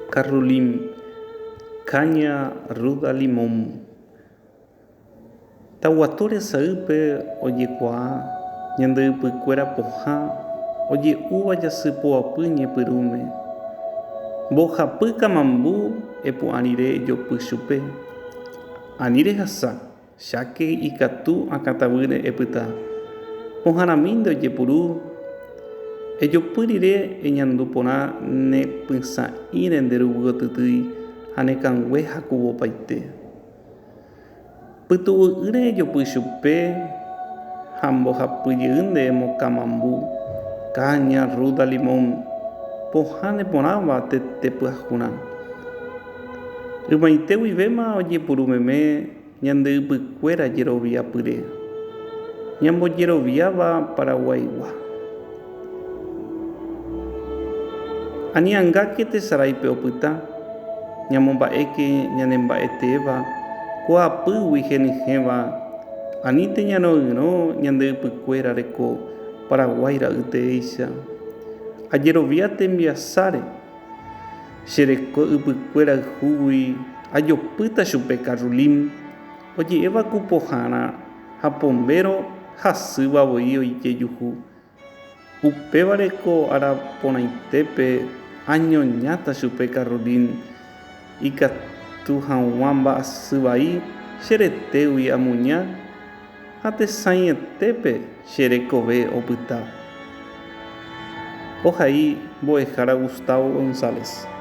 Carrulín, caña ruda limón. Taguato resaýpe ojekuaa ñande ypykuéra pohã oje'úva jasypoapy ñepyrũme. Mbohapy kamambu epu'ã rire ejopy chupe. Ani rehasa, cháke ikatu akãtavýre epyta. Pohãramínte ojepuru, ejopy rire eñandu porã ne pysã'íre nde ruguy otytýi ha ne kangue hakuvopaite. Pytu'u'ỹre ejopy chupe ha mbohapy jeýnte emokamambu, caña, ruda, limón, pohã neporãva tete pyahurã. Ymaite guivéma ojepuru meme ñande ypykuéra jeroviapyre, ñambojeroviáva Paraguaigua. Ani angáke tesaráipe opyta, ñamomba'éke ñane mba'eteéva kuaapýgui henyhẽva, anínte ñaroyrõ ñande ypykuéra reko Paraguái ra'y teéicha. Ajerovia tembiasáre, che reko ypykuéra yhúgui ajopýta chupe Carrulín, oje'éva ku pohãrã ha pombéro hasýva voi ojejuhu. Upévare ko ára porãitépe añoñáta chupe Carolín ikatu hag̃ua mba'asy vai che retégui amuña ha tesãietépe che rekove opyta. Ohai mbo'ehára Gustavo González.